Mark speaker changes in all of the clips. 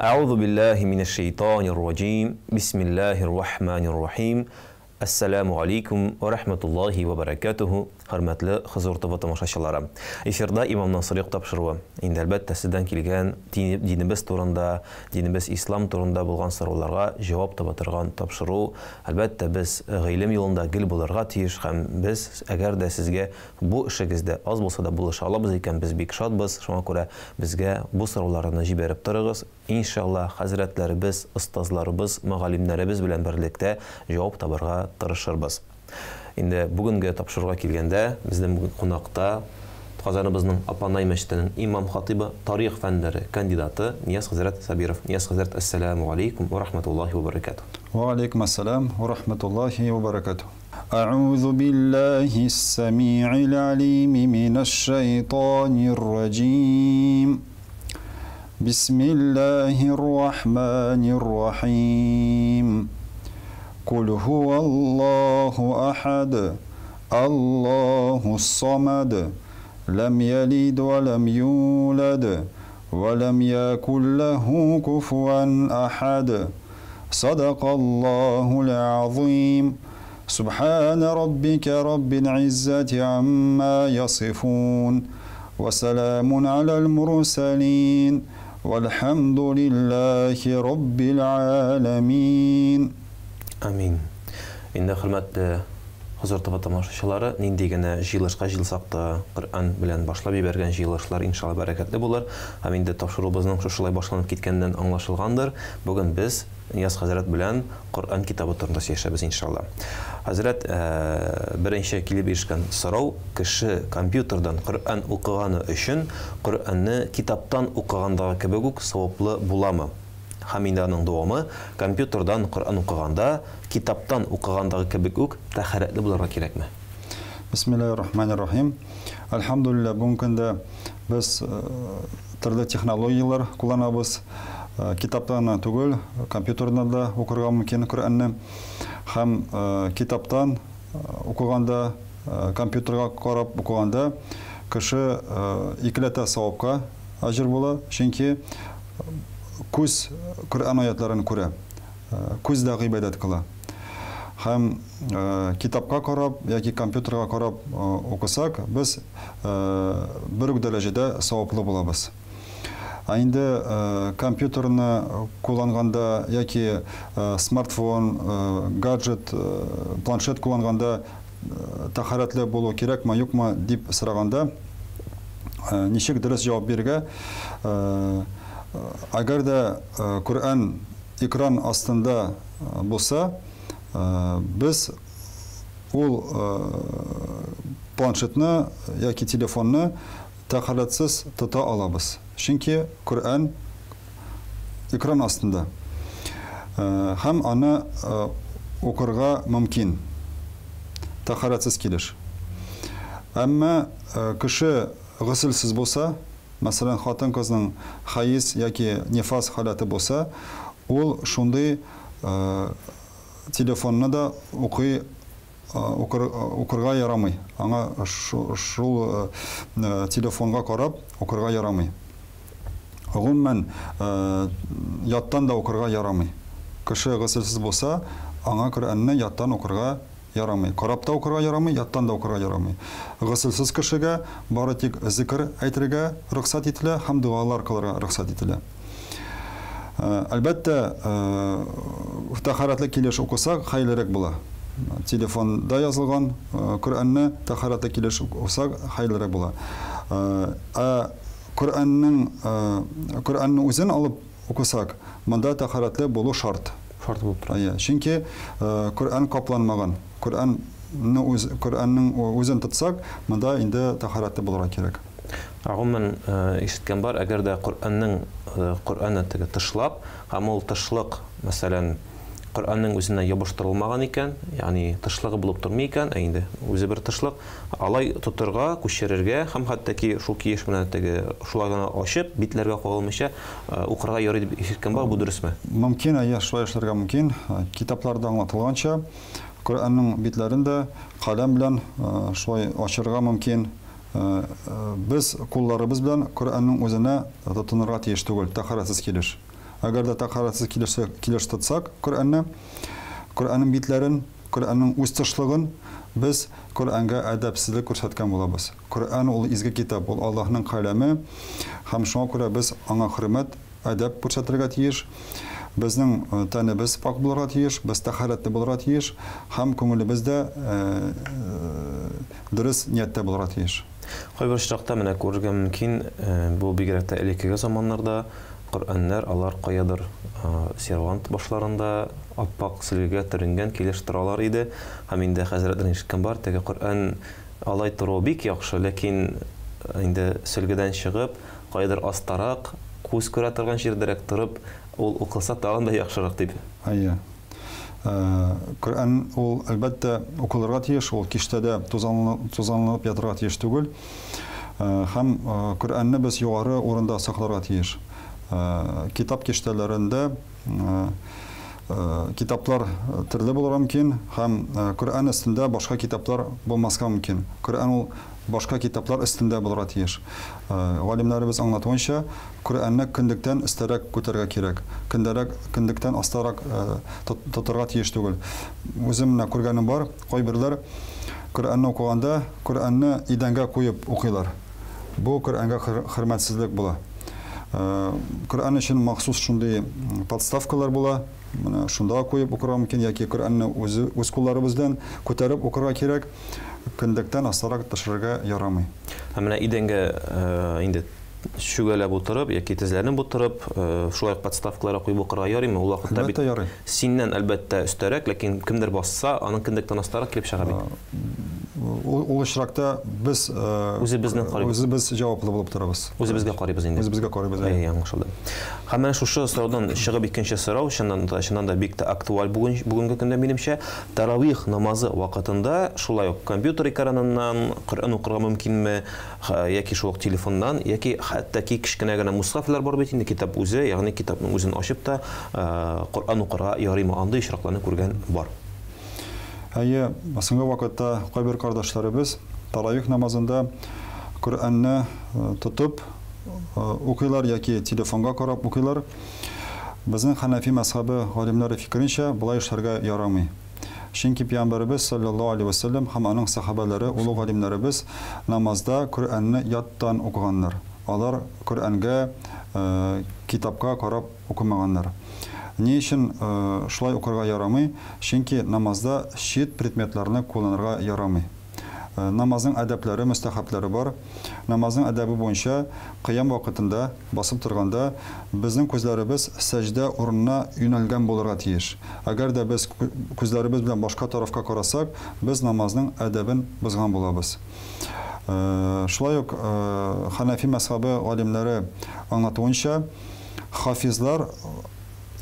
Speaker 1: Әгъузу биллаһи минәш шәйтанир раҗим. Бисмиллаһир рахманир рахим. Әссәламү алейкум ва рахматуллаһи ва баракатуху, хөрмәтле Хозур ТВ тамашачылары. Эфирда Имамнан сорыйк тапшыруы. Инде әлбәттә сездән килгән динебез турында, динебез ислам турында булган сорауларга җавап таба торган тапшыру. Әлбәттә, без гыйлем юлында гел булырга тиеш һәм без, әгәр дә сезгә бу эшегездә аз булса да булыша алабыз икән, без бик шатбыз. Шуңа күрә безгә бу сорауларны җибәреп торыгыз. Иншалла, хәзрәтләребез, остазларыбыз, мөгаллимнәребез белән берлектә җавап табарга тырышырбыз. Инде бүгенге тапшыруга килгәндә, безнең бүген кунакта Казаныбызның Апанай мәчетенең имам-хатыйбы, тарих фәннәре кандидаты Нияз хәзрәт Сабиров. Нияз хәзрәт, әссәламү алейкум ва рахматуллаһи ва баракатуһ.
Speaker 2: Ва алейкум ассалам ва рахматуллаһи ва баракатуһ. Әгъузу биллаһис самиил алим минәш шайтанир раҗим. Бисмиллаһир рахманир рахим. Кул һуаллаһу ахад. Аллаһус самад. Лам ялид ва лам юлад. Ва лам якул лаху куфуан ахад. Садакаллахул азим. Субхана раббика раббил иззати амма ясифун. Вассаламун алал мурсалин. Вальхамдулиллахи раббил аламин.
Speaker 1: Амин. Инде хөрмәтле Хозур ТВ тамашачылары, нинди генә җыелышка җыелсак та, Коръән белән башлап җибәргән җыелышлар иншалла бәрәкәтле булыр. Һәм инде тапшыруыбызның шушылай башланып киткәненнән аңлашылгандыр, бүген без Нияз хәзрәт белән Коръән китабы турында сөйләшәбез иншалла. Хәзрәт, беренче килеп ирешкән сорау, кеше компьютердан Коръән укыганы өчен Коръәнне китаптан укыгандагы кебек үк саваплы буламы? Һәм инде аның дәвамы, компьютердан Коръән укыганда, китаптан укыгандагы кебек үк тәһарәтле булырга кирәкме?
Speaker 2: Бисмиллаһир рахманир рахим. Альхамдулилла, бүгенге көндә без төрле технологияләр кулланабыз. Китаптан гына түгел, компьютердан да укырга мөмкин Коръәнне. Һәм китаптан укыганда, компьютерга карап укыганда кеше икеләтә савапка әҗер була, чөнки күз Коръән аятларын күрә, күз дә гыйбадәт кыла. Һәм китапка карап яки компьютерга карап укысак, без бер үк дәрәҗәдә саваплы булабыз. Ә инде компьютерны кулланганда яки смартфон, гаджет, планшет кулланганда тәһарәтле булу кирәкме, юкмы дип сораганда, ничек дөрес җавап бирергә? Әгәр дә Коръән экран астында булса, без ул планшетны яки телефонны тәһарәтсез тота алабыз. Чөнки Коръән экран астында. Һәм аны укырга мөмкин тәһарәтсез килеш. Әмма кеше госелсез булса, мәсәлән, хатын-кызның хәез яки нифас халәте булса, ул шундый телефонны да укый укырга ярамый. Аңа шул телефонга карап укырга ярамый. Гомумән, яттан да укырга ярамый. Кеше госелсез булса, аңа Коръәнне яттан укырга ярамый. Карап та укырга ярамый, яттан да укырга ярамый. Госелсез кешегә бары тик зикр әйтергә рөхсәт ителә һәм догалар кылырга рөхсәт ителә. Әлбәттә, тәһарәтле килеш укысак, хәерлерәк була. Телефонда язылган Коръәнне тәһарәтле килеш укысак, хәерлерәк була. Ә Коръәннең Коръәнне үзен алып укысак, монда тәһарәтле булу шарт.
Speaker 1: Шарт булып тора.
Speaker 2: Әйе, чөнки Коръән капланмаган. Коръәнне үз Коръәннең үзен тотсак, монда инде тәһарәтле булырга кирәк.
Speaker 1: Гомумән, ишеткән бар, әгәр дә Коръәннең Коръәнне теге тышлап, һәм ул тышлык, мәсәлән, Коръәннең үзенә ябыштырылмаган икән, ягъни тышлыгы булып тормый икән, ә инде үзе бер тышлык, алай тотырга, күчерергә һәм хәтта ки шул киеш менә теге шулай гына ачып, битләргә кагылмыйча укырга ярый дип ишеткән бар, бу дөресме?
Speaker 2: Мөмкин, әйе, шулай эшләргә мөмкин. Китапларда аңлатылганча, Коръәннең битләрен дә каләм белән шулай ачырга мөмкин. Без кулларыбыз белән Коръәннең үзенә тотынырга тиеш түгел, тәһарәтсез килеш. Әгәр дә тәһарәтсез килеш, килеш тотсак Коръәнне, Коръәннең битләрен, Коръәннең үз тышлыгын, без Коръәнгә әдәпсезлек күрсәткән булабыз. Коръән ул изге китап, ул Аллаһның каләме, һәм шуңа күрә без аңа хөрмәт, әдәп күрсәтергә тиеш. Безнең тәнебез пакь булырга тиеш, без тәһарәтле булырга тиеш һәм күңелебез дә дөрес нияттә булырга тиеш.
Speaker 1: Кайбер очракта менә күрергә мөмкин, бу бигрәк тә элеккеге заманнарда Коръәннәр алар каядыр сервант башларында ап-ак сөлгегә төренгән килеш торалар иде. Һәм инде хәзрәтләрдән ишеткән бар, теге Коръән алай торуы бик яхшы, ләкин инде сөлгедән чыгып, каядыр астарак, күз күрә торган җирдәрәк торып, ул укылса тагын да яхшырак дип.
Speaker 2: Әйе. Коръән ул, әлбәттә, укылырга тиеш, ул киштәдә тузанланып ятырга тиеш түгел. Һәм Коръәнне без югары урында сакларга тиеш. Китап киштәләрендә китаплар төрле булырга мөмкин, һәм Коръән өстендә башка китаплар булмаска мөмкин. Коръән ул башка китаплар өстендә булырга тиеш. Галимнәребез аңлатуынча, Коръәнне кендектән өстәрәк күтәрергә кирәк. Көндәрәк, кендектән астарак тотырга тиеш түгел. Үзем менә күргәнем бар, кайберләр Коръәнне укыганда Коръәнне идәнгә куеп укыйлар. Бу Коръәнгә хөрмәтсезлек була. Коръән өчен махсус шундый подставкалар була. Менә шунда куеп укырга мөмкин яки Коръәнне үзе үз кулларыбыз белән күтәреп укырга кирәк. Кендектән астарак төшерергә ярамый.
Speaker 1: Ә менә идәнгә инде чүгәләп утырып яки тезләнеп утырып, шулай ук подставкаларга куеп укырга ярыймы? Ул вакытта бит
Speaker 2: Әлбәттә ярый.
Speaker 1: синнән, әлбәттә, өстәрәк, ләкин кемдер басса, аның кендектән астарак килеп чыга бит.
Speaker 2: Ул очракта без
Speaker 1: Үзебезне карыйбыз.
Speaker 2: Үзебез җаваплы булып торабыз.
Speaker 1: Үзебезгә карыйбыз инде.
Speaker 2: Үзебезгә карыйбыз.
Speaker 1: Әйе, аңлашылды. Һәм менә шушы сораудан чыгып икенче сорау, чыннан да, чыннан да бик тә актуаль бүген, бүгенге көндә минемчә. Таравих намазы вакытында шулай ук компьютер экраныннан Коръән укырга мөмкинме? Яки шул ук телефоннан, яки хәтта ки кечкенә генә мусхафлар бар бит инде, китап үзе, ягъни китапның үзен ачып та Коръән укырга ярыймы? Андый очракларны күргән бар.
Speaker 2: Әйе, соңгы вакытта кайбер кардәшләребез таравих намазында Коръәнне тотып укыйлар яки телефонга карап укыйлар. Безнең Хәнәфи мәзһәбе галимнәре фикеренчә, болай эшләргә ярамый. Чөнки Пәйгамбәребез салләллаһу алейһи вә сәлләм һәм аның сәхабәләре, олуг галимнәребез намазда Коръәнне яттан укыганнар. Алар Коръәнгә, китапка карап укымаганнар. Ни өчен шулай укырга ярамый? Чөнки намазда чит предметларны кулланырга ярамый. Намазның әдәпләре, мөстәхәбләре бар. Намазның әдәбе буенча, кыям вакытында, басып торганда, безнең күзләребез сәҗдә урынына юнәлгән булырга тиеш. Әгәр дә без күзләребез белән башка тарафка карасак, без намазның әдәбен бозган булабыз. Шулай ук Хәнәфи мәзһәбе галимнәре аңлатуынча, хафизлар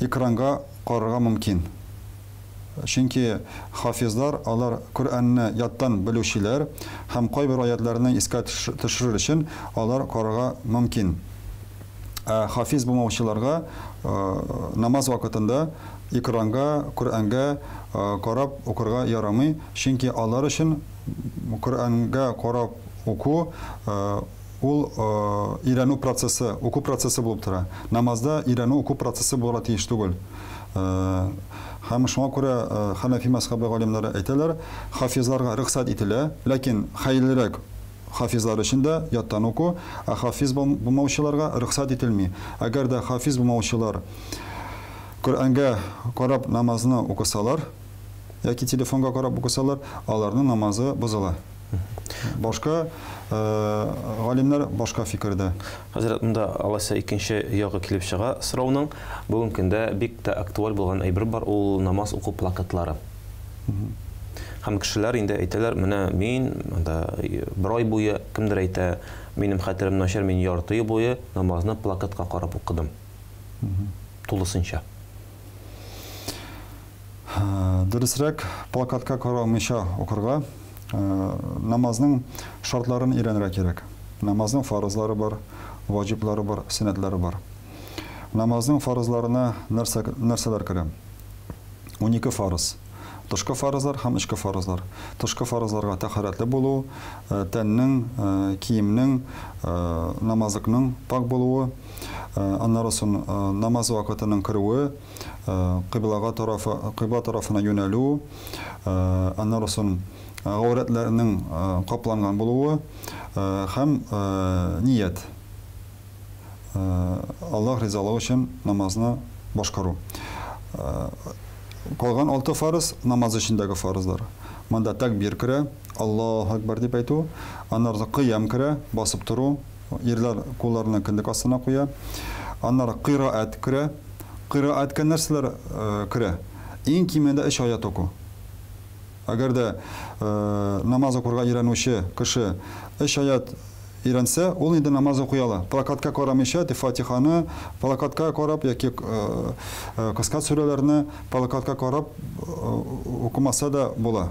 Speaker 2: экранга карарга мөмкин. Чөнки хафизлар, алар Коръәнне яттан белүчеләр һәм кайбер аятьләрне искә төшерер өчен алар карарга мөмкин. Ә хафиз булмаучыларга намаз вакытында экранга, Коръәнгә карап укырга ярамый, чөнки алар өчен Коръәнгә карап уку Ул өйрәнү процессы, уку процессы булып тора. Намазда өйрәнү, уку процессы булырга тиеш түгел. Һәм шуңа күрә Хәнәфи мәзһәбе галимнәре әйтәләр, хафизларга рөхсәт ителә, ләкин хәерлерәк хафизлар өчен дә яттан уку, ә хафиз булмаучыларга рөхсәт ителми. Әгәр дә хафиз булмаучылар Коръәнгә карап намазны укысалар, яки телефонга карап укысалар, аларның намазы бозыла. Башка галимнәр башка фикердә.
Speaker 1: Хәзрәт, монда алайса икенче ягы килеп чыга сорауның. Бүгенге көндә бик тә актуаль булган әйбер бар, ул намаз уку плакатлары. Һәм кешеләр инде әйтәләр, менә мин монда бер ай буе, кемдер әйтә, минем хәтерем начар, мин ярты ел буе намазны плакатка карап укыдым. Тулысынча.
Speaker 2: Дөресрәк, плакатка карамыйча укырга, намазның шартларын өйрәнергә кирәк. Намазның фарызлары бар, ваҗиблары бар, сөннәтләре бар. Намазның фарызларына нәрсә, нәрсәләр керә? 12 фарыз. Тышкы фарызлар һәм эчке фарызлар. Тышкы фарызларга тәһарәтле булу, тәннең, киемнең, намазлыкның пакь булуы, аннары соң намаз вакытының керүе, кыйблага тарафы, кыйбла тарафына юнәлү, аннары соң гаурәтләрнең капланган булуы һәм ният. Аллаһ ризалыгы өчен намазны башкару. Калган алты фарыз намаз эчендәге фарызлар. Монда тәкбир керә, Аллаһу акбар дип әйтү, аннары кыям керә, басып тору, ирләр кулларны кендек астына куя. Аннары кыйраәт керә. Кыйраәткә нәрсәләр керә? Иң кимендә өч аят уку. Әгәр дә намаз укырга өйрәнүче кеше өч аят өйрәнсә, ул инде намаз укый ала. Плакатка карамыйча, ди, Фатиханы плакатка карап яки кыска сүрәләрне плакатка карап укымаса да була.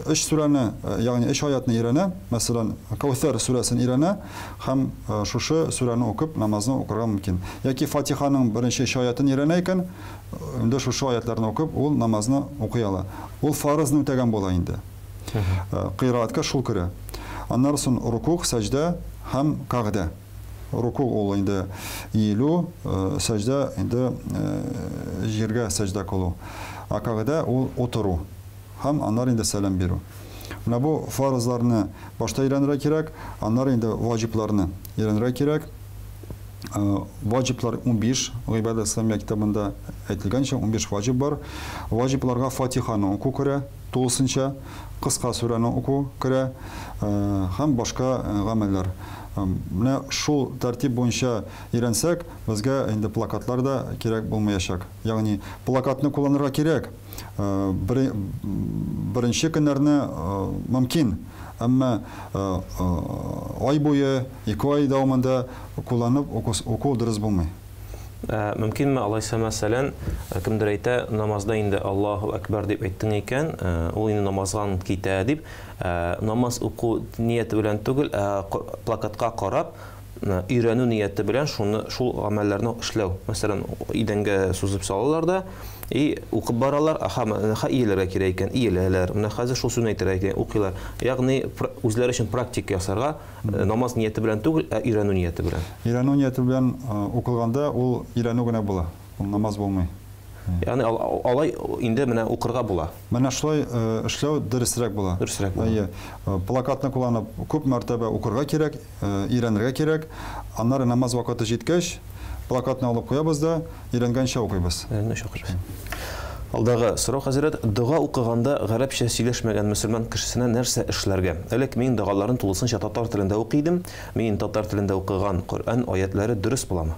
Speaker 2: Өч сүрәне, ягъни өч аятны өйрәнә, мәсәлән, Кәүсәр сүрәсен өйрәнә һәм шушы сүрәне укып намазны укырга мөмкин. Яки Фатиханың беренче өч аятын өйрәнә икән, Инде шушы аятларны укып, ул намазны укый ала. Ул фарызны үтәгән була инде. Кыйрааткә шул керә. Аннары соң рукуг, сәҗдә һәм кагъдә. Рукуг ул инде иелү, сәҗдә инде җиргә сәҗдә кылу. Ә кагъдә ул утыру һәм аннары инде сәлам бирү. Менә бу фарызларны башта өйрәнергә кирәк, аннары инде ваҗибларны өйрәнергә кирәк. Ваҗиблар 15, Гыйбадәт исламия китабында әйтелгәнчә, 15 ваҗиб бар. Ваҗибларга Фатиханы уку керә, тулысынча, кыска сүрәне уку керә һәм башка гамәлләр. Менә шул тәртип буенча өйрәнсәк, безгә инде плакатлар да кирәк булмаячак. Ягъни плакатны кулланырга кирәк. Беренче көннәрне мөмкин, әмма ай буе, ике ай дәвамында кулланып уку дөрес булмый.
Speaker 1: Мөмкинме алайса, мәсәлән, кемдер әйтә, намазда инде Аллаһу әкбәр дип әйттең икән, ул инде намаздан китә дип, намаз уку нияте белән түгел, ә плакатка карап, өйрәнү нияте белән шуны шул гамәлләрне эшләү. Мәсәлән, идәнгә сузып салалар да и укып баралар, аха, менә иелергә кирәк икән, иеләләр. Менә хәзер шул сүзне әйтергә кирәк, укыйлар. Ягъни үзләре өчен практика ясарга, намаз нияте белән түгел, ә өйрәнү нияте белән.
Speaker 2: Өйрәнү нияте белән укылганда ул өйрәнү генә була, ул намаз булмый.
Speaker 1: Ягъни алай инде менә укырга була.
Speaker 2: Менә шулай эшләү дөресрәк була.
Speaker 1: Дөресрәк була.
Speaker 2: Әйе. Плакатны кулланып күп мәртәбә укырга кирәк, өйрәнергә кирәк. Аннары намаз вакыты җиткәч, плакатны алып куябыз да, өйрәнгәнчә укыйбыз.
Speaker 1: Өйрәнгәнчә укыйбыз. Алдагы сорау, хәзрәт, дога укыганда гарәпчә сөйләшмәгән мөселман кешесенә нәрсә эшләргә? Элек мин догаларын тулысынча татар телендә укый идем. Мин татар телендә укыган Коръән аятләре дөрес буламы?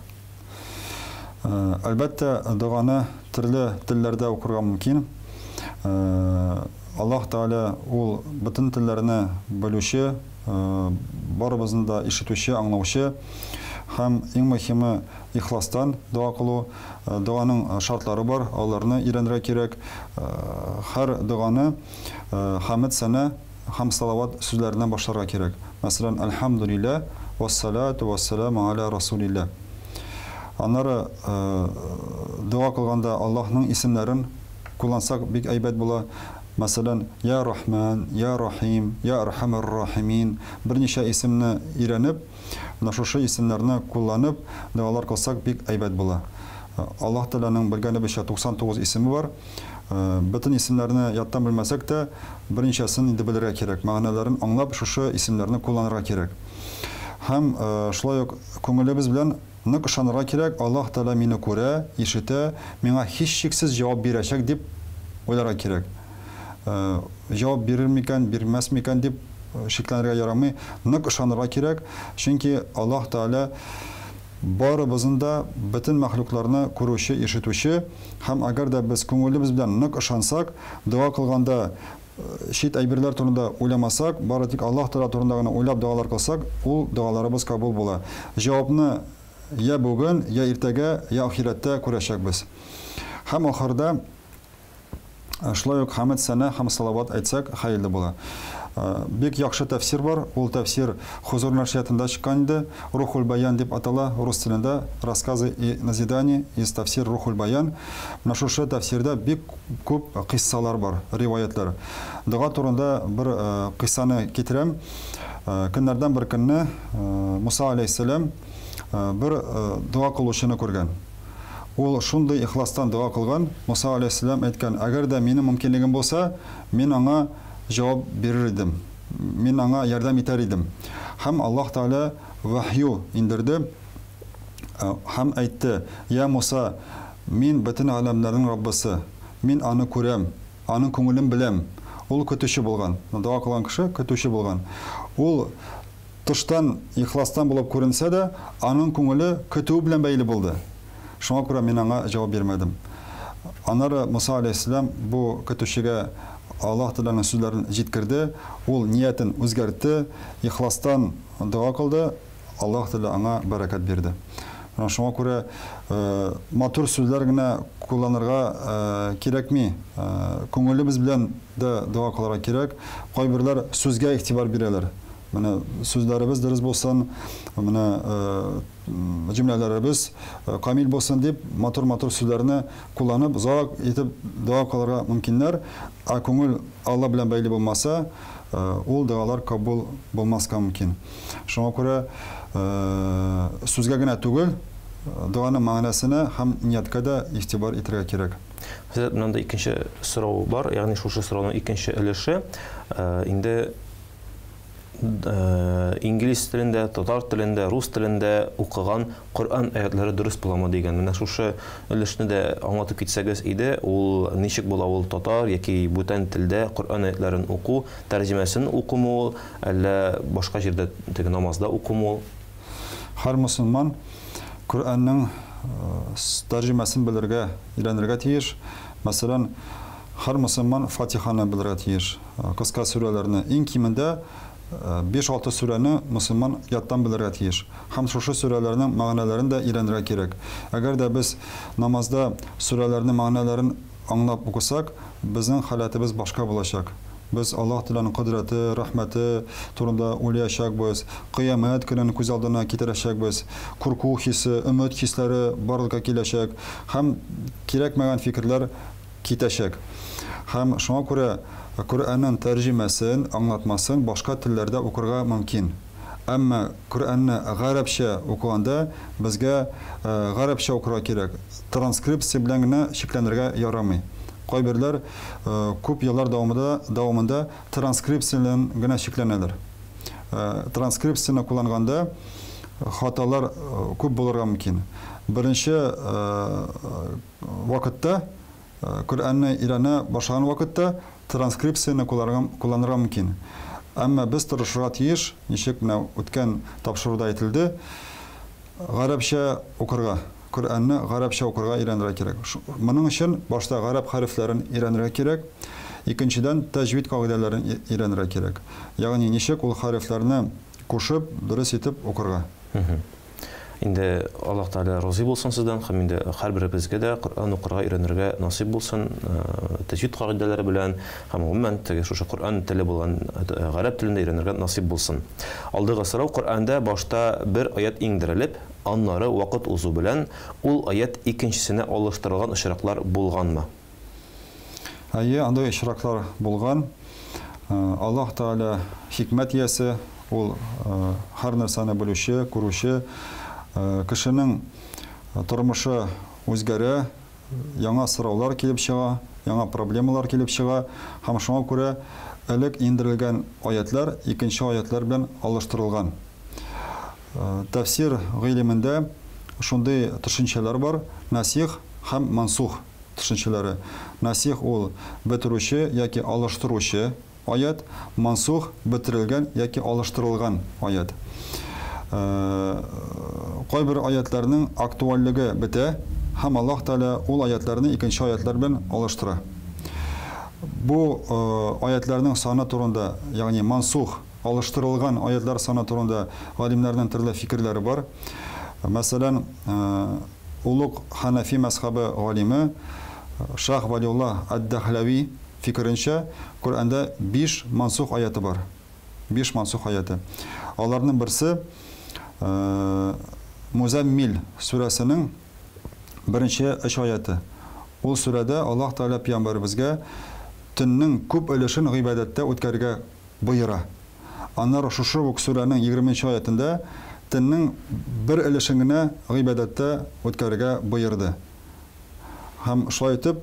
Speaker 2: Әлбәттә, доганы төрле телләрдә укырга мөмкин. Аллаһ Тәгалә ул бөтен телләрне белүче, барыбызны да ишетүче, аңлаучы һәм иң мөһиме ихластан дога кылу. Доганың шартлары бар, аларны өйрәнергә кирәк. Һәр доганы хәмед сәнә һәм салават сүзләреннән башларга кирәк. Мәсәлән, Әлхәмдүлилләһ, вәссәлату вәссәламу аля расулилләһ. Аннары дога кылганда Аллаһның исемнәрен куллансак бик әйбәт була. Мәсәлән, Я Рахман, Я Рахим, Я Архамар Рахимин. Берничә исемне өйрәнеп, менә шушы исемнәрне кулланып, догалар кылсак бик әйбәт була. Аллаһ Тәгаләнең белгәнебезчә 99 исеме бар. Бөтен исемнәрне яттан белмәсәк тә, берничәсен инде белергә кирәк, мәгънәләрен аңлап, шушы исемнәрне кулланырга кирәк. Һәм шулай ук күңелебез белән нык ышанырга кирәк, Аллаһ Тәгалә мине күрә, ишетә, миңа һичшиксез җавап бирәчәк дип уйларга кирәк. Җавап бирер микән, бирмәс микән дип шикләнергә ярамый, нык ышанырга кирәк, чөнки Аллаһ Тәгалә барыбызны да, бөтен мәхлукларны күрүче, ишетүче, һәм әгәр дә без күңелебез белән нык ышансак, дога кылганда чит әйберләр турында уйламасак, бары тик Аллаһ Тәгалә турында гына уйлап догалар кылсак, ул догаларыбыз кабул була. Җавапны я бүген, я иртәгә, я ахирәттә күрәчәкбез. Һәм ахырда. Шулай ук хәмд, сәна һәм салават әйтсәк, хәерле була. Бик яхшы тәфсир бар. Ул тәфсир Хозур нәшриятында чыккан иде. Рухул Баян дип атала, рус телендә Рассказы и назидания из тәфсир Рухул Баян. Менә шушы тәфсирдә бик күп кыйссалар бар, риваятлар. Дога турында бер кыйссаны китерәм. Көннәрдән бер көнне Муса алейһиссәлам бер дога кылучыны күргән. Ул шундый ихластан дога кылган, Муса алейһиссәлам әйткән, Әгәр дә минем мөмкинлегем булса, мин аңа җавап бирер идем, мин аңа ярдәм итәр идем. Һәм Аллаһ Тәгалә вәхью иңдерде һәм әйтте, Йә Муса, мин бөтен галәмнәрнең Раббысы, мин аны күрәм, аның күңелен беләм. Ул көтүче булган, дога кылган кеше көтүче булган. Ул Тыштан ихластан булып күренсә дә, аның күңеле көтүе белән бәйле булды. Шуңа күрә мин аңа җавап бирмәдем. Аннары Муса аләйһиссәлам бу көтүчегә Аллаһ Тәгаләнең сүзләрен җиткерде, ул ниятен үзгәртте, ихластан дога кылды, Аллаһ Тәгалә аңа бәрәкәт бирде. Менә шуңа күрә матур сүзләр генә кулланырга кирәкми. Күңелебез белән дә дога кылырга кирәк. Кайберләр сүзгә игътибар бирәләр. Менә сүзләребез дөрес булсын, менә җөмләләребез камил булсын дип, матур-матур сүзләрне кулланып, озак итеп дога кылырга мөмкиннәр. Ә күңел Алла белән бәйле булмаса, ул догалар кабул булмаска мөмкин. Шуңа күрә сүзгә генә түгел, доганың мәгънәсенә һәм нияткә дә игътибар итәргә кирәк.
Speaker 1: Хәзрәт, монда икенче сорау бар, ягъни шушы сорауның икенче өлеше. Инде инглиз телендә, татар телендә, рус телендә укыган Коръән аятлары дөрес буламы дигән. Менә шушы өлешне дә аңлатып китсәгез иде, ул ничек була ул татар яки бүтән телдә Коръән аятларын уку, тәрҗемәсен укумы ул, әллә башка җирдә теге намазда укумы ул?
Speaker 2: Һәр мөселман Коръәннең тәрҗемәсен белергә, өйрәнергә тиеш. Мәсәлән, һәр мөселман Фатиханы белергә тиеш. Кыска сүрәләрне, иң кимендә 5-6 сүрәне мөселман яттан белергә тиеш. Һәм шушы сүрәләрнең мәгънәләрен дә өйрәнергә кирәк. Әгәр дә без намазда сүрәләрнең мәгънәләрен аңлап укысак, безнең халәтебез башка булачак. Без Аллаһ Тәгаләнең кодрәте, рәхмәте турында уйлаячакбыз, Кыямәт көнен күз алдына китерәчәкбез, курку хисе, өмет хисләре барлыкка киләчәк һәм кирәкмәгән фикерләр китәчәк. Һәм шуңа күрә Коръәннең тәрҗемәсен, аңлатмасын башка телләрдә укырга мөмкин. Әмма Коръәнне гарәпчә укыганда безгә гарәпчә укырга кирәк. Транскрипция белән генә чикләнергә ярамый. Кайберләр күп еллар дәвамында дәвамында транскрипция белән генә чикләнәләр. Транскрипцияне кулланганда хаталар күп булырга мөмкин. Беренче вакытта, Коръәнне өйрәнә башлаган вакытта транскрипцияне кулланырга мөмкин. Әмма без тырышырга тиеш, ничек менә үткән тапшыруда әйтелде, гарәпчә укырга, Коръәнне гарәпчә укырга өйрәнергә кирәк. Моның өчен башта гарәп хәрефләрен өйрәнергә кирәк, икенчедән тәҗвид кагыйдәләрен өйрәнергә кирәк. Ягъни ничек ул хәрефләрне кушып, дөрес итеп укырга.
Speaker 1: Инде Аллаһ Тәгалә разый булсын сездән һәм инде һәрберебезгә дә Коръән укырга өйрәнергә насыйп булсын, тәҗвид кагыйдәләре белән һәм гомумән теге шушы Коръән теле булган гарәп телен дә өйрәнергә насыйп булсын. Алдагы сорау Коръәндә башта бер аять иңдерелеп, аннары вакыт узу белән ул аять икенчесенә алыштырылган очраклар булганмы?
Speaker 2: Әйе, андый очраклар булган. Аллаһ Тәгалә хикмәт иясе, ул һәр нәрсәне белүче, күрүче. Кешенең тормышы үзгәрә, яңа сораулар килеп чыга, яңа проблемалар килеп чыга һәм шуңа күрә элек иңдерелгән аятьләр икенче аятьләр белән алыштырылган. Тәфсир гыйлемендә шундый төшенчәләр бар, насих һәм мансух төшенчәләре. Насих ул бетерүче яки алыштыручы аять, мансух бетерелгән яки алыштырылган аять. Кайбер аятьләрнең актуальлеге бетә һәм Аллаһ Тәгалә ул аятьләрне икенче аятьләр белән алыштыра. Бу аятьләрнең саны турында, ягъни мансух, алыштырылган аятьләр саны турында галимнәрнең төрле фикерләре бар. Мәсәлән, Олуг Хәнәфи мәзхәбе галиме Шах Валиулла ад-Дахлави фикеренчә, Коръәндә 5 мансух аяты бар. 5 мансух аяты. Аларның берсе Музаммил сүрәсенең беренче өч аяты. Ул сүрәдә Аллаһ Тәгалә пәйгамбәребезгә төннең күп өлешен гыйбадәттә үткәрергә боера. Аннары шушы ук сүрәнең 20 нче аятендә төннең бер өлешен генә гыйбадәттә үткәрергә боерды. Һәм шулай итеп,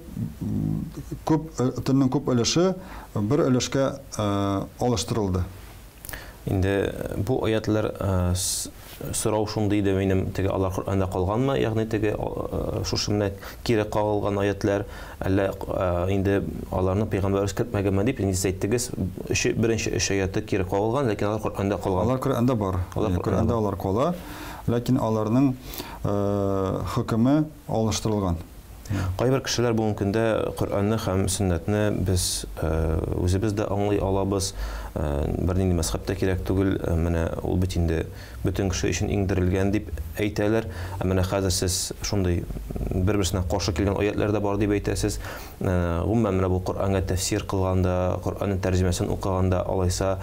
Speaker 2: күп төннең күп өлеше бер өлешкә алыштырылды.
Speaker 1: Инде бу аятлар сорау шундый иде минем, теге алар Коръәндә калганмы, ягъни теге шушы менә кире кагылган аятлар, әллә инде аларны пәйгамбәребез кертмәгәнме дип, инде сез әйттегез, беренче өч аяты кире кагылган, ләкин алар Коръәндә калган.
Speaker 2: Алар Коръәндә бар. Коръәндә алар кала, ләкин аларның хөкеме алыштырылган.
Speaker 1: Кайбер кешеләр бүгенге көндә Коръәнне һәм сөннәтне без үзебез дә аңлый алабыз, бернинди мәзхәб тә кирәк түгел, менә ул бит инде бөтен кеше өчен иңдерелгән дип әйтәләр. Ә менә хәзер сез шундый бер-берсенә каршы килгән аятлар да бар дип әйтәсез. Гомумән, менә бу Коръәнгә тәфсир кылганда, Коръәннең тәрҗемәсен укыганда, алайса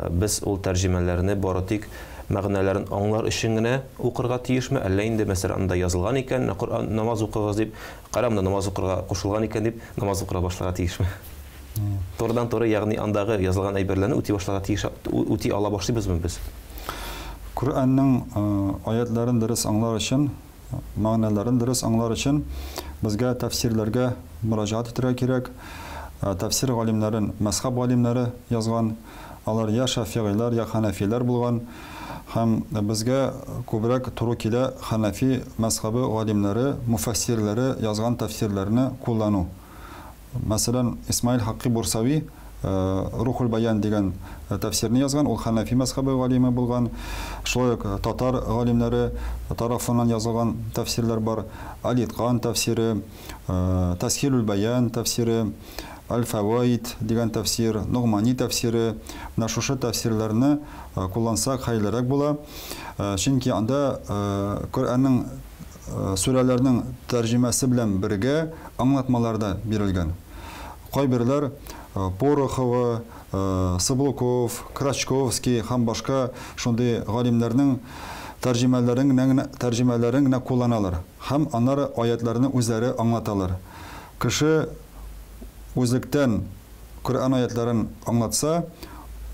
Speaker 1: без ул тәрҗемәләрне бары тик мәгънәләрен аңлар өчен генә укырга тиешме, әллә инде, мәсәлән, анда язылган икән, менә Коръән, намаз укыгыз дип, кара, монда намаз укырга кушылган икән дип, намаз укырга башларга тиешме? Турыдан-туры, ягъни андагы язылган әйберләрне үти башларга тиеш, үти ала башлыйбызмы без?
Speaker 2: Коръәннең аятларын дөрес аңлар өчен Мәгънәләрен дөрес аңлар өчен безгә тәфсирләргә мөрәҗәгать итәргә кирәк. Тәфсир галимнәрен мәзхәб галимнәре язган. Алар я шәфигыйләр, я хәнәфиләр булган. Һәм безгә күбрәк туры килә хәнәфи мәзхәбе галимнәре, мөфәссирләре язган тәфсирләрне куллану. Мәсәлән, Исмаил Хакки Бурсави Рухул Баян дигән тәфсирне язган, ул хәнәфи мәзхәбе галиме булган. Шулай ук татар галимнәре тарафыннан язылган тәфсирләр бар. Алиткан тәфсире, Тәсхилул Баян тәфсире, Аль-Фаваид дигән тәфсир, Ногмани тәфсире. Менә шушы тәфсирләрне куллансак хәерлерәк була. Чөнки анда Коръәннең Сүрәләрнең тәрҗемәсе белән бергә аңлатмалар да бирелгән. Кайберләр Порохова, Саблуков, Крачковский һәм башка шундый галимнәрнең тәрҗемәләрен генә тәрҗемәләрен генә кулланалар һәм аннары аятьләрне үзләре аңлаталар. Кеше үзлектән Коръән аятьләрен аңлатса,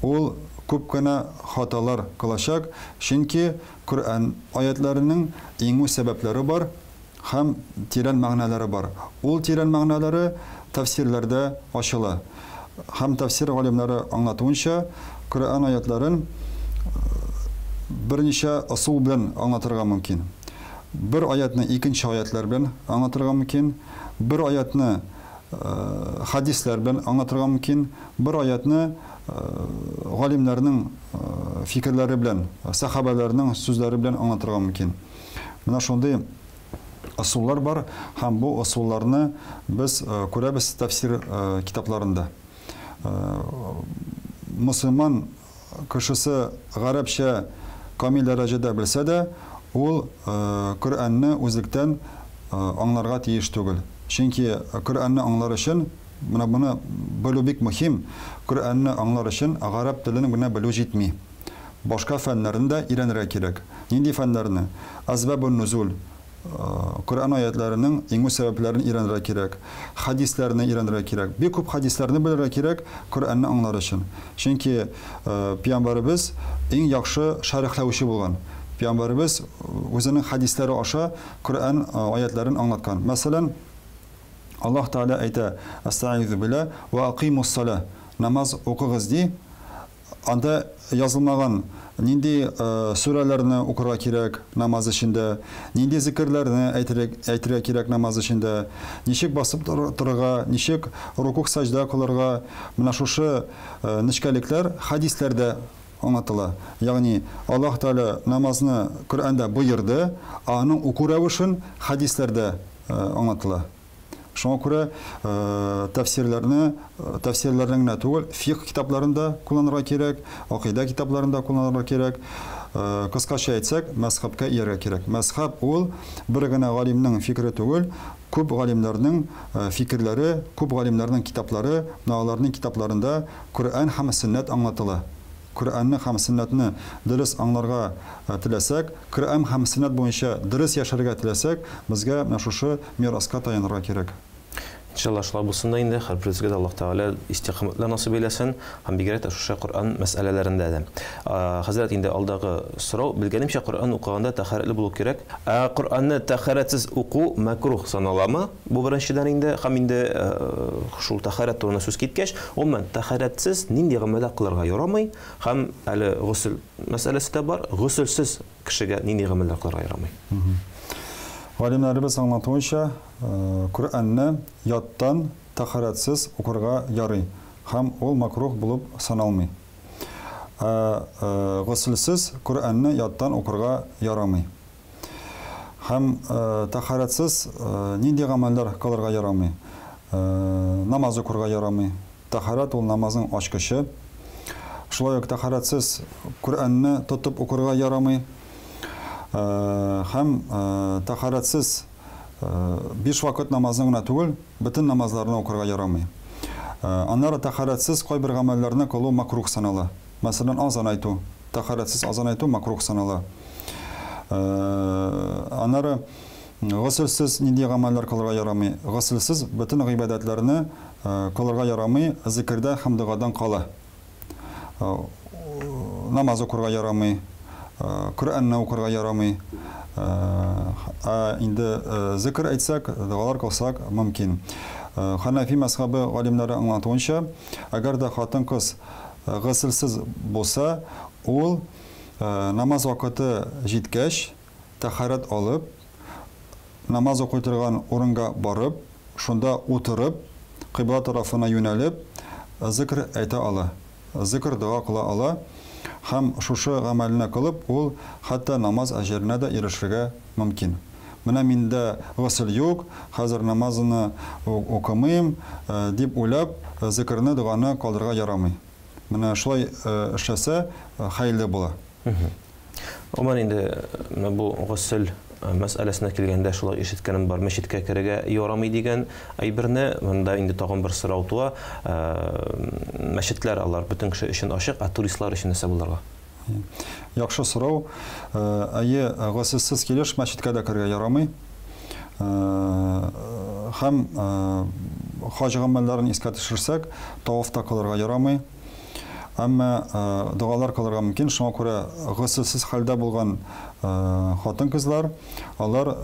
Speaker 2: ул күп кенә хаталар кылачак, чөнки Коръән аятьләренең иңү сәбәпләре бар һәм тирән мәгънәләре бар. Ул тирән мәгънәләре тәфсирләрдә ачыла. Һәм тәфсир галимнәре аңлатуынча, Коръән аятьләрен берничә ысул белән аңлатырга мөмкин. Бер аятьне икенче аятьләр белән аңлатырга мөмкин, бер аятьне хәдисләр белән аңлатырга мөмкин, бер аятьне галимнәрнең фикерләре белән, сәхабәләрнең сүзләре белән аңлатырга мөмкин. Менә шундый ысуллар бар һәм бу ысулларны без күрәбез тәфсир китапларында. Мөселман кешесе гарәпчә камил дәрәҗәдә белсә дә, ул Коръәнне үзлектән аңларга тиеш түгел. Чөнки Коръәнне аңлар өчен, менә моны белү бик мөһим, Коръәнне аңлар өчен гарәп телен генә белү җитми. Башка фәннәрне дә өйрәнергә кирәк. Нинди фәннәрне? Әсбабун-нузул, Коръән аятләренең иңү сәбәпләрен өйрәнергә кирәк, хәдисләрне өйрәнергә кирәк. Бик күп хәдисләрне белергә кирәк Коръәнне аңлар өчен. Чөнки пәйгамбәребез иң яхшы шәрехләүче булган. Пәйгамбәребез үзенең хәдисләре аша Коръән аятләрен аңлаткан. Мәсәлән, Аллаһ Тәгалә әйтә, Әстәгыйзу билла, ва акыймус-салә, намаз укыгыз ди. Анда язылмаган нинди сүрәләрне укырга кирәк намаз эчендә, нинди зикерләрне әйтергә кирәк намаз эчендә, ничек басып торырга, ничек рукуг саҗда кылырга, менә шушы нечкәлекләр хәдисләрдә аңлатыла. Ягъни Аллаһ Тәгалә намазны Коръәндә боерды, ә аның уку рәвешен хәдисләрдә аңлатыла. Шуңа күрә тәфсирләрне, тәфсирләрне генә түгел, фикх китапларын да кулланырга кирәк, акыйдә китапларын да кулланырга кирәк. Кыскача әйтсәк, мәзхәбкә ияргә кирәк. Мәзхәб ул бер генә галимнең фикере түгел, күп галимнәрнең фикерләре, күп галимнәрнең китаплары, менә аларның китапларында Коръән һәм сөннәт аңлатыла. Коръәнне һәм сөннәтне дөрес аңларга теләсәк, Коръән һәм сөннәт буенча дөрес яшәргә теләсәк, безгә менә шушы мираска таянырга кирәк.
Speaker 1: Иншалла, шулай булсын да инде, һәрберебезгә дә Аллаһ Тәгалә истикамәтләр насыйп әйләсен, һәм бигрәк тә шушы Коръән мәсьәләләрендә дә. Хәзрәт, инде алдагы сорау, белгәнемчә, Коръән укыганда тәһарәтле булу кирәк. Ә Коръәнне тәһарәтсез уку мәкруһ саналамы? Бу беренчедән инде, һәм инде шул тәһарәт турында сүз киткәч, гомумән, тәһарәтсез нинди гамәлләр кылырга ярамый, һәм әле госел мәсьәләсе дә бар, госелсез кешегә нинди гамәлләр кылырга ярамый?
Speaker 2: Галимнәребез аңлатуынча, Коръәнне яттан, тәһарәтсез укырга ярый һәм ул макруһ булып саналмый. Ә госелсез Коръәнне яттан укырга ярамый. Һәм тәһарәтсез нинди гамәлләр кылырга ярамый? Намаз укырга ярамый. Тәһарәт ул намазның ачкычы. Шулай ук тәһарәтсез Коръәнне тотып укырга ярамый. Һәм тәһарәтсез Биш вакыт намазны гына түгел, бөтен намазларны укырга ярамый. Аннары тәһарәтсез кайбер гамәлләрне кылу макрух санала. Мәсәлән, азан әйтү. Тәһарәтсез азан әйтү макрух санала. Аннары госелсез нинди гамәлләр кылырга ярамый? Госелсез бөтен гыйбадәтләрне кылырга ярамый, зикердә һәм догадан кала. Намаз укырга ярамый, Коръәнне укырга ярамый. Ә инде зикр әйтсәк, догалар кылсак мөмкин. Ханафи мәзхәбе галимнәре аңлатуынча, әгәр дә хатын-кыз госелсез булса, ул намаз вакыты җиткәч, тәһарәт алып, намаз укый торган урынга барып, шунда утырып, кыйбла тарафына юнәлеп, зикр әйтә ала, зикр дога кыла ала һәм шушы гамәлне кылып, ул хәтта намаз әҗеренә дә ирешергә мөмкин. Менә миндә госел юк, хәзер намазны укымыйм, дип уйлап, зикрне, доганы калдырырга ярамый. Менә шулай эшләсә, хәерле була.
Speaker 1: Гомумән инде менә бу госел мәсьәләсенә килгәндә шулай ишеткәнем бар, мәчеткә керергә ярамый дигән әйберне. Монда инде тагын бер сорау туа. Мәчетләр алар бөтен кеше өчен ачык, ә туристлар өчен нәрсә булырга?
Speaker 2: Яхшы сорау. Әйе, госелсез килеш мәчеткә дә керергә ярамый. Һәм хаҗ гамәлләрен искә төшерсәк, таваф та кылырга ярамый. Әмма догалар кылырга мөмкин. Шуңа күрә госелсез хәлдә булган хатын-кызлар, алар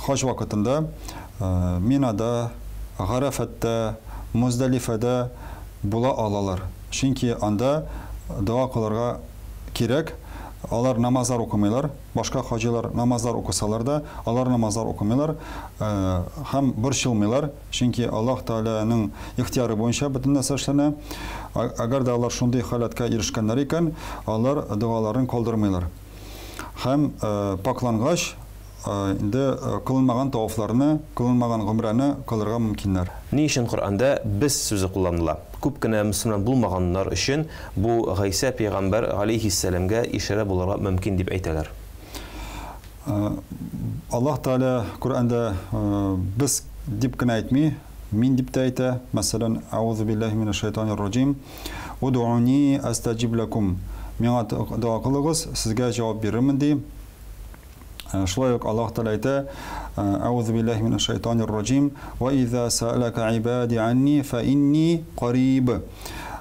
Speaker 2: хаҗ вакытында Минада, Гарәфәттә, Муздалифәдә була алалар. Чөнки анда дога кылырга кирәк. Алар намазлар укымыйлар. Башка хаҗилар намазлар укысалар да, алар намазлар укымыйлар һәм борчылмыйлар. Чөнки Аллаһ Тәгаләнең ихтыяры буенча бөтен нәрсә эшләнә. Әгәр дә алар шундый халәткә ирешкәннәр икән, алар догаларын калдырмыйлар. Һәм пакьлангач, инде кылынмаган тавафларны, кылынмаган гомрәне кылырга мөмкиннәр.
Speaker 1: Ни өчен Коръәндә без сүзе кулланыла? Күп кенә мөселман булмаганнар өчен бу Гайсә пәйгамбәр галәйһиссәламгә ишарә булырга мөмкин дип әйтәләр.
Speaker 2: Аллаһ Тәгалә Коръәндә без дип кенә әйтми, мин дип тә әйтә. Мәсәлән, Әгъузу биллаһи минәш шайтанир раҗим. Удуни астаҗиб ләкум. Миңа дога кылыгыз, сезгә җавап бирермен ди. Шулай ук Аллаһ Тәгалә әйтә, Әгъузу биллаһи минәш шайтанир раҗим. Ва иза сәаләкә ибади анни фа инни кариб.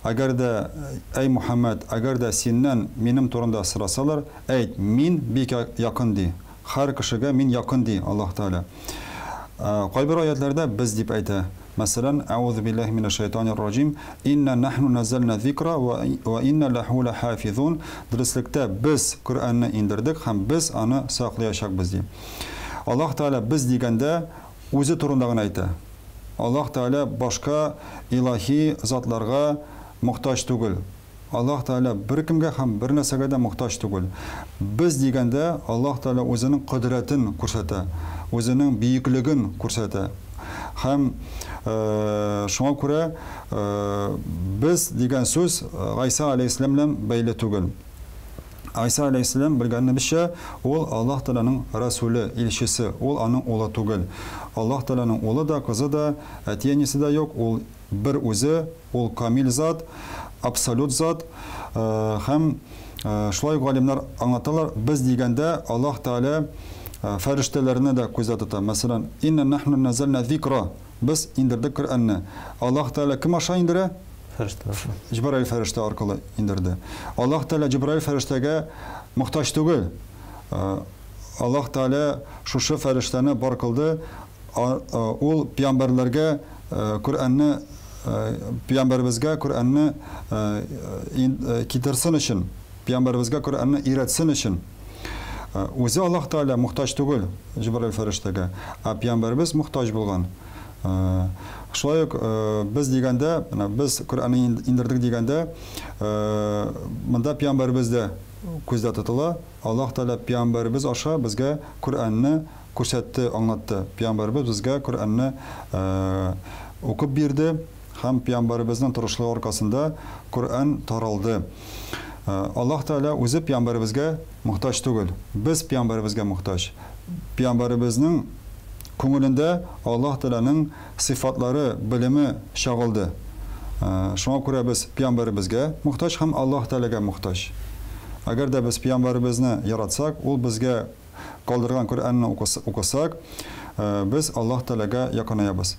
Speaker 2: Әгәр дә, әй Мухаммад, әгәр дә синнән минем турында сорасалар, Әйт, Мин бик якын, ди. Һәр кешегә Мин якын, ди Аллаһ Тәгалә. Кайбер аятьләрдә без дип әйтә. Мәсәлән, Әгъузу биллаһи минәш шайтанир раҗим, Инна нахну наззална зикра ва инна ләху ләхафизун, Дөреслектә, без Коръәнне иңдердек һәм без аны саклыячакбыз, ди. Аллаһ Тәгалә без дигәндә үзе турында гына әйтә. Аллаһ Тәгалә башка илаһи затларга мохтаҗ түгел. Аллаһ Тәгалә беркемгә һәм бернәрсәгә дә мохтаҗ түгел. Без дигәндә, Аллаһ Тәгалә үзенең кодрәтен күрсәтә, үзенең бөеклеген күрсәтә. Һәм шуңа күрә без дигән сүз Гайсә галәйһиссәлам белән бәйле түгел. Гайса алейһиссәлам, белгәнебезчә, ул Аллаһ Тәгаләнең расуле, илчесе, ул аның улы түгел. Аллаһ Тәгаләнең улы да, кызы да, әти-әнисе дә юк, ул бер үзе, ул камил зат, абсолют зат. Һәм шулай ук галимнәр аңлаталар, без дигәндә Аллаһ Тәгалә фәрештәләрне дә күздә тота. Мәсәлән, инна нахну назална зикра, без индердек Коръәнне. Аллаһ Тәгалә кем аша индерә?
Speaker 1: Фәрештә аша.
Speaker 2: Җибраил фәрештә аркылы индерде. Аллаһ Тәгалә Җибраил фәрештәгә мохтаҗ түгел. Аллаһ Тәгалә шушы фәрештәне бар кылды. Ул пәйгамбәрләргә Коръәнне, пәйгамбәребезгә Коръәнне китерсен өчен, пәйгамбәребезгә Коръәнне өйрәтсен өчен. Үзе Аллаһ Тәгалә мохтаҗ түгел Җибраил фәрештәгә, ә пәйгамбәребез мохтаҗ булган. Шулай ук без дигәндә, менә без Коръәнне индердек дигәндә, монда пәйгамбәребез дә күздә тотыла. Аллаһ Тәгалә пәйгамбәребез аша безгә Коръәнне күрсәтте, аңлатты. Пәйгамбәребез безгә Коръәнне укып бирде һәм пәйгамбәребезнең тырышлыгы аркасында Коръән таралды. Аллаһ Тәгалә үзе пәйгамбәребезгә мохтаҗ түгел. Без пәйгамбәребезгә мохтаҗ. Пәйгамбәребезнең күңелендә Аллаһ Тәгаләнең сыйфатлары, белеме чагылды. Шуңа күрә без пәйгамбәребезгә мохтаҗ һәм Аллаһ Тәгаләгә мохтаҗ. Әгәр дә без пәйгамбәребезне яратсак, ул безгә калдырган Коръәнне укысак, без Аллаһ Тәгаләгә якынаябыз.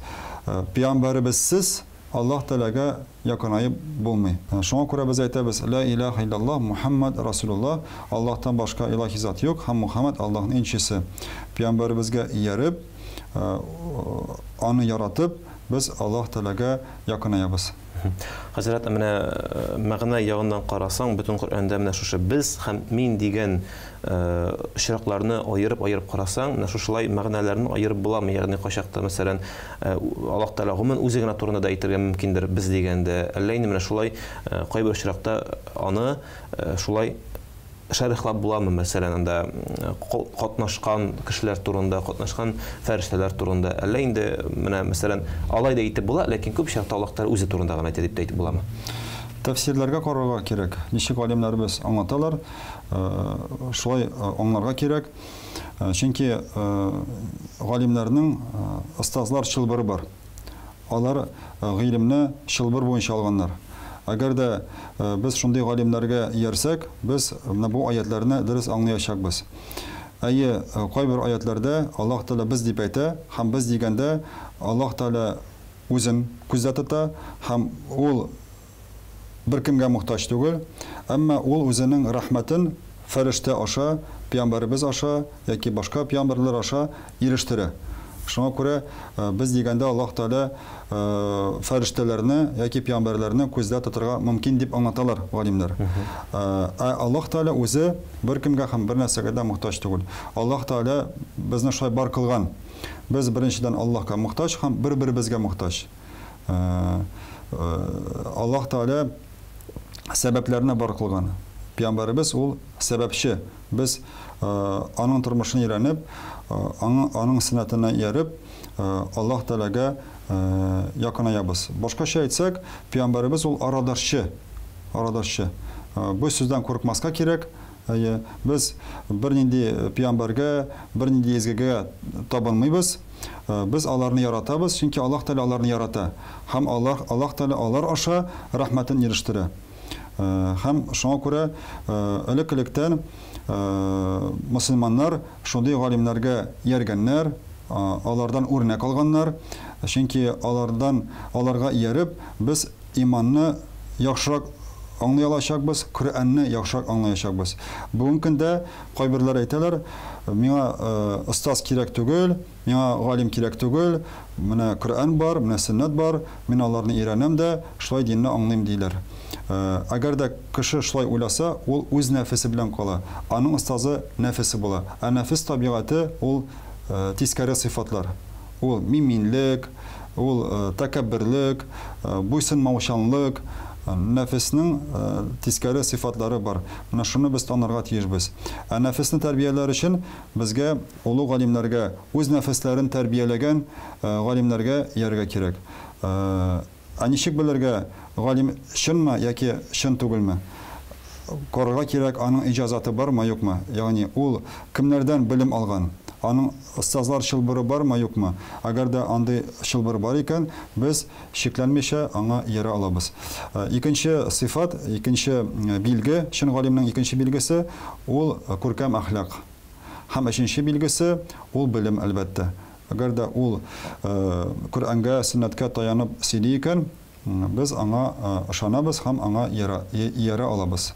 Speaker 2: Пәйгамбәребезсез Аллаһ Тәгаләгә якынаеп булмый. Шуңа күрә без әйтәбез, Лә илаһа илляллаһ, Мухәммәд Расулуллаһ, Аллаһтан башка илаһи зат юк һәм Мухәммәд Аллаһның илчесе. Пәйгамбәребезгә ияреп, аны яратып, без Аллаһ Тәгаләгә якынаябыз.
Speaker 1: Хәзрәт, менә мәгънә ягыннан карасаң, бөтен Коръәндә менә шушы без һәм мин дигән очракларны аерып-аерып карасаң, менә шушылай мәгънәләрне аерып буламы? Ягъни кайчакта, мәсәлән, Аллаһ Тәгалә гомумән үзе генә турында да әйтергә мөмкиндер без дигәндә, әллә инде менә шулай кайбер очракта аны шулай шәрехләп буламы, мәсәлән, анда катнашкан кешеләр турында, катнашкан фәрештәләр турында, әллә инде менә, мәсәлән, алай да әйтеп була, ләкин күп очракта Аллаһ Тәгалә үзе турында гына әйтә дип тә әйтеп буламы?
Speaker 2: Тәфсирләргә карарга кирәк. Ничек галимнәребез аңлаталар, шулай аңларга кирәк. Чөнки галимнәрнең остазлар чылбыры бар. Алар гыйлемне чылбыр буенча алганнар. Әгәр дә без шундый галимнәргә иярсәк, без менә бу аятләрне дөрес аңлаячакбыз. Әйе, кайбер аятләрдә Аллаһ Тәгалә без дип әйтә, һәм без дигәндә Аллаһ Тәгалә үзен күздә тота һәм ул беркемгә мохтаҗ түгел, әмма ул үзенең рәхмәтен фәрештә аша, пәйгамбәребез аша яки башка пәйгамбәрләр аша ирештерә. Шуңа күрә без дигәндә Аллаһ Тәгалә фәрештәләрне яки пәйгамбәрләрне күздә тотырга мөмкин дип аңлаталар галимнәр. Ә Аллаһ Тәгалә үзе беркемгә һәм бернәрсәгә дә мохтаҗ түгел. Аллаһ Тәгалә безне шулай бар кылган. Без беренчедән Аллаһка мохтаҗ һәм бер-беребезгә мохтаҗ. Аллаһ Тәгалә сәбәпләрне бар кылган. Пәйгамбәребез ул сәбәпче. Без аның тормышын өйрәнеп, аның сөннәтенә ияреп, Аллаһ Тәгаләгә якынаябыз. Башкача әйтсәк, пәйгамбәребез ул арадашчы. Арадашчы. Бу сүздән курыкмаска кирәк. Әйе, без бернинди пәйгамбәргә, бернинди изгегә табынмыйбыз. Без аларны яратабыз, чөнки Аллаһ Тәгалә аларны ярата. Һәм Аллаһ, Аллаһ Тәгалә алар аша рәхмәтен ирештерә. Һәм шуңа күрә элек-электән мөселманнар шундый галимнәргә ияргәннәр, алардан үрнәк алганнар. Чөнки алардан, аларга ияреп, без иманны яхшырак аңлый алачакбыз, Коръәнне яхшырак аңлаячакбыз. Бүгенге көндә кайберләр әйтәләр, миңа остаз кирәк түгел, миңа галим кирәк түгел, менә Коръән бар, менә сөннәт бар, мин аларны өйрәнәм дә, шулай динне аңлыйм, диләр. Әгәр дә кеше шулай уйласа, ул үз нәфесе белән кала. Аның остазы нәфесе була. Ә нәфес табигате ул тискәре сыйфатлар. Ул миминлек, ул тәкәбберлек, буйсынмаучанлык, нәфеснең тискәре сыйфатлары бар. Менә шуны без танырга тиешбез. Ә нәфесне тәрбияләр өчен безгә олы галимнәргә, үз нәфесләрен тәрбияләгән галимнәргә иярергә кирәк. Ә ничек белергә, галим чынмы яки чын түгелме? Карарга кирәк, аның иҗазаты бармы, юкмы? Ягъни ул кемнәрдән белем алган? Аның остазлар чылбыры бармы, юкмы? Әгәр дә андый чылбыр бар икән, без шикләнмичә аңа иярә алабыз. Икенче сыйфат, икенче билге, чын галимнең икенче билгесе, ул күркәм әхлак. Һәм өченче билгесе, ул белем, әлбәттә. Әгәр дә ул Коръәнгә, сөннәткә таянып сөйли икән, без аңа ышанабыз һәм аңа иярә алабыз.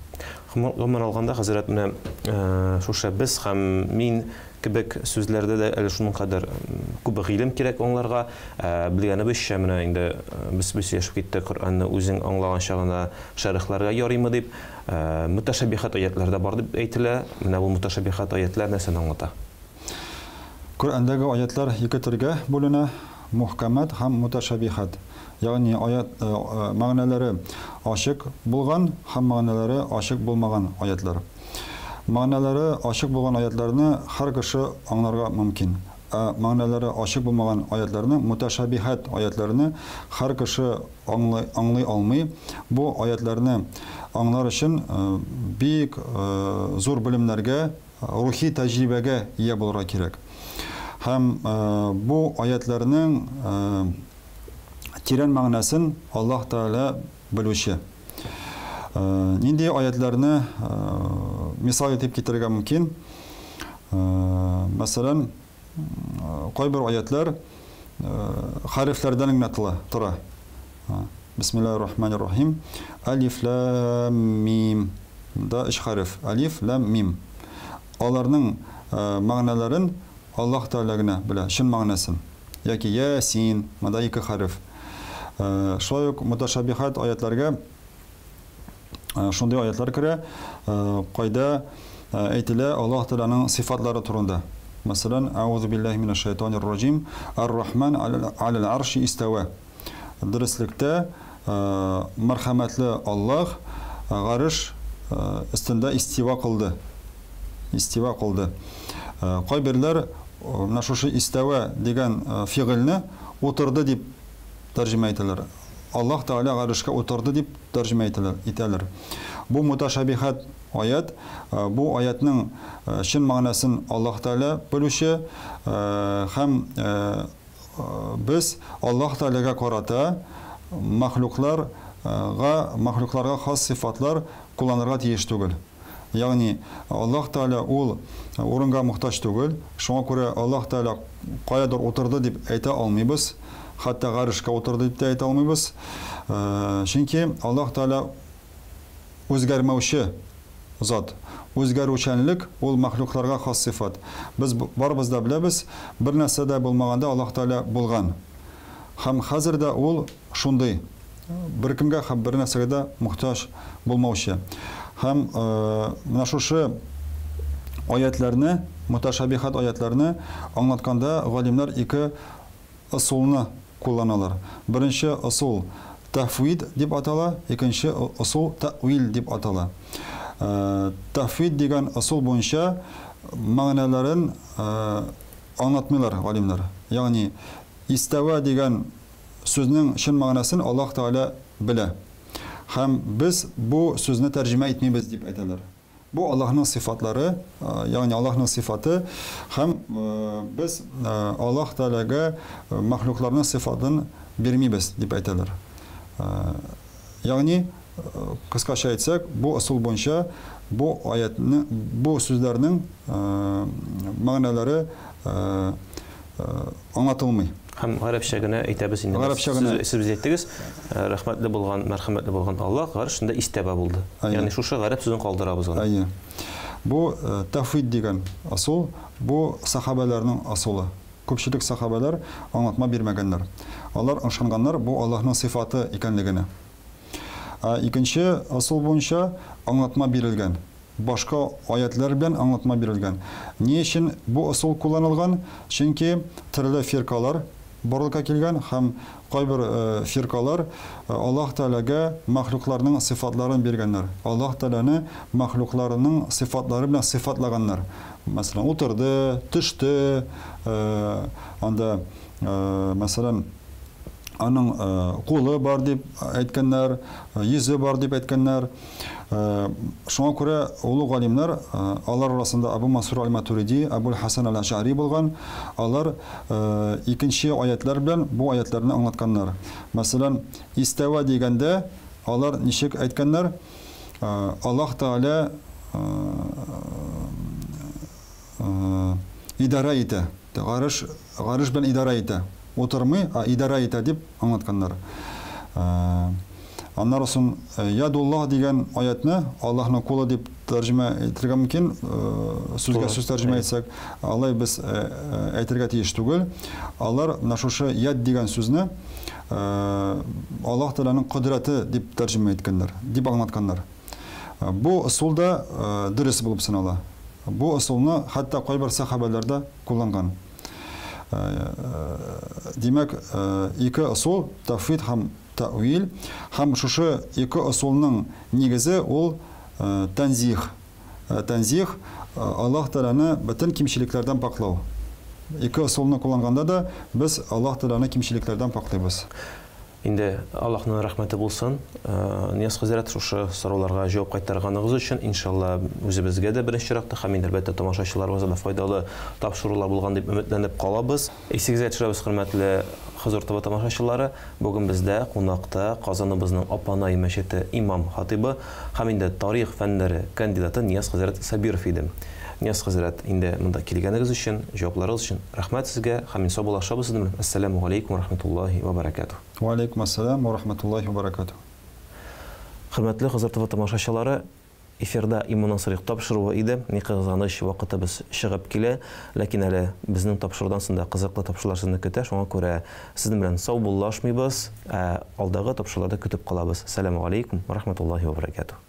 Speaker 1: Гомумән алганда, хәзрәт, менә шушы без һәм мин кебек сүзләрдә дә әле шуның кадәр күп гыйлем кирәк аңларга. Белгәнебезчә, менә инде без сөйләшеп киттек, Коръәнне үзең аңлаганча гына шәрехләргә ярыймы дип. Мөтәшәбиһат аятлар да бар дип әйтелә. Менә бу мөтәшәбиһат аятлар нәрсәне аңлата?
Speaker 2: Коръәндәге аятлар ике төргә бүленә, мухкамат һәм муташабихат. Ягъни аят мәгънәләре ачык булган һәм мәгънәләре ачык булмаган аятлар. Мәгънәләре ачык булган аятларны һәр кеше аңларга мөмкин. Ә мәгънәләре ачык булмаган аятларны, муташабихат аятларны һәр кеше аңлый, аңлый алмый. Бу аятларны аңлар өчен бик зур белемнәргә, рухи тәҗрибәгә ия булырга кирәк. Һәм бу аятларның тирән мәгънәсен Аллаһ Тәгалә белүче. Нинди аятларны мисал итеп китерергә мөмкин? Мәсәлән, кайбер аятлар хәрефләрдән генә тора. Бисмиллаһир рахманир рахим. Алиф лам мим. Да өч хәреф. Алиф лам мим. Аларның мәгънәләрен Аллаһ Тәгалә генә белә, чын мәгънәсен. Яки Ясин, монда ике хәреф. Шулай ук муташабихат аятларга шундый аятлар керә, кайда әйтелә Аллаһ Тәгаләнең сыйфатлары турында. Мәсәлән, Аузу биллаһи минәш шайтанир раҗим, Ар-Рахман алал арши истәвә. Дөреслектә, мәрхәмәтле Аллаһ гареш өстендә истива кылды. Истива кылды. Кайберләр менә шушы истәвә дигән фигыльне утырды дип тәрҗемә итәләр. Аллаһ Тәгалә гарешкә утырды дип тәрҗемә итәләр, итәләр. Бу муташабихат аят, бу аятның чын мәгънәсен Аллаһ Тәгалә белүче һәм без Аллаһ Тәгаләгә карата мәхлукларга, мәхлукларга хас сыйфатлар кулланырга тиеш түгел. Ягъни Аллаһ Тәгалә ул урынга мохтаҗ түгел, шуңа күрә Аллаһ Тәгалә каядыр утырды дип әйтә алмыйбыз, хәтта гарешкә утырды дип тә әйтә алмыйбыз. Чөнки Аллаһ Тәгалә үзгәрмәүче зат. Үзгәрүчәнлек ул мәхлукларга хас сыйфат. Без барыбыз да беләбез, бер нәрсә дә булмаганда Аллаһ Тәгалә булган. Һәм хәзер дә ул шундый. Беркемгә һәм бер нәрсәгә дә мохтаҗ булмаучы. Һәм менә шушы аятларны, муташабихат аятларны аңлатканда галимнәр ике ысулны кулланалар. Беренче ысул тәфвид дип атала, икенче ысул тәвил дип атала. Тәфвид дигән ысул буенча мәгънәләрен аңлатмыйлар галимнәр. Ягъни истәвә дигән сүзнең чын мәгънәсен Аллаһ Тәгалә белә. Һәм без бу сүзне тәрҗемә итмибез дип әйтәләр. Бу Аллаһның сыйфатлары, ягъни Аллаһның сыйфаты һәм без Аллаһ Тәгаләгә мәхлукларның сыйфатын бирмибез дип әйтәләр. Ягъни, кыскача әйтсәк, бу ысул буенча бу аятны, бу сүзләрнең мәгънәләре аңлатылмый.
Speaker 1: Һәм гарәпчә генә әйтәбез инде.
Speaker 2: Гарәпчә генә.
Speaker 1: Сез без әйттегез, рәхмәтле булган, мәрхәмәтле булган Аллаһ гаршында истәбә булды. Ягъни шушы гарәп сүзен калдырабыз гына.
Speaker 2: Әйе. Бу тәфвид дигән ысул, бу сахабәләрнең ысулы. Күпчелек сахабәләр аңлатма бирмәгәннәр. Алар ышанганнар бу Аллаһның сыйфаты икәнлегенә. Ә икенче ысул буенча аңлатма бирелгән. Башка аятләр белән аңлатма бирелгән. Ни өчен бу ысул кулланылган? Чөнки төрле фиркалар барлыкка килгән һәм кайбер фиркалар Аллаһ Тәгаләгә мәхлукларның сыйфатларын биргәннәр. Аллаһ Тәгаләне мәхлукларының сыйфатлары белән сыйфатлаганнар. Мәсәлән, утырды, төште, анда, мәсәлән, Аның кулы бар дип әйткәннәр, йөзе бар дип әйткәннәр. Шуңа күрә олуг галимнәр, алар арасында Абу Мансур аль-Матуриди, Абул Хасан аль-Ашари булган, алар икенче аятлар белән бу аятларны аңлатканнар. Мәсәлән, истәва дигәндә алар ничек әйткәннәр? Аллаһ Тәгалә идарә итә. Гарыш, гарыш белән идарә итә. Утырмый, а идарә итә дип аңлатканнар. Аннары соң Ядуллаһ дигән аятны Аллаһның кулы дип тәрҗемә итәргә мөмкин, сүзгә сүз тәрҗемә итсәк, алай без әйтергә тиеш түгел. Алар менә шушы яд дигән сүзне Аллаһ Тәгаләнең кодрәте дип тәрҗемә иткәннәр, дип аңлатканнар. Бу ысул да дөрес булып санала. Бу ысулны хәтта кайбер сәхабәләр дә кулланган. Димәк, ике ысул, тәфвид һәм тәвил, һәм шушы ике ысулның нигезе ул тәнзих. Тәнзих, Аллаһ Тәгаләне бөтен кимчелекләрдән пакълау. Ике ысулны кулланганда да без Аллаһ Тәгаләне кимчелекләрдән пакълыйбыз.
Speaker 1: Инде Аллаһның рәхмәте булсын. Нияз хәзрәт, шушы сорауларга җавап кайтарганыгыз өчен, иншалла, үзебезгә дә беренче чиратта һәм инде, әлбәттә, тамашачыларыбызга да файдалы тапшырулар булган дип өметләнеп калабыз. Исегезгә төшерәбез, хөрмәтле Хозур ТВ тамашачылары, бүген бездә кунакта Казаныбызның Апанай мәчете имам-хатыйбы һәм инде тарих фәннәре кандидаты Нияз хәзрәт Сабиров иде. Нияз хәзрәт, инде монда килгәнегез өчен, җавапларыгыз өчен рәхмәт сезгә һәм инде саубуллашабыз сезнең белән. Әссәламү галәйкүм вә рахматуллаһи вә бәрәкәтүһ.
Speaker 2: Вә аләйкүм әссәлам вә рахматуллаһи вә бәрәкәтүһ.
Speaker 1: Хөрмәтле Хозур ТВ тамашачылары, эфирда Иманнан сорыйк тапшыруы иде. Ни кызганыч, вакытыбыз чыгып килә. Ләкин әле безнең тапшырудан соң да кызыклы тапшырулар сезне көтә. Шуңа күрә сезнең белән саубуллашмыйбыз, ә алдагы тапшыруларда көтеп калабыз. Сәламү галәйкүм вә рахматуллаһи вә бәрәкәтүһ.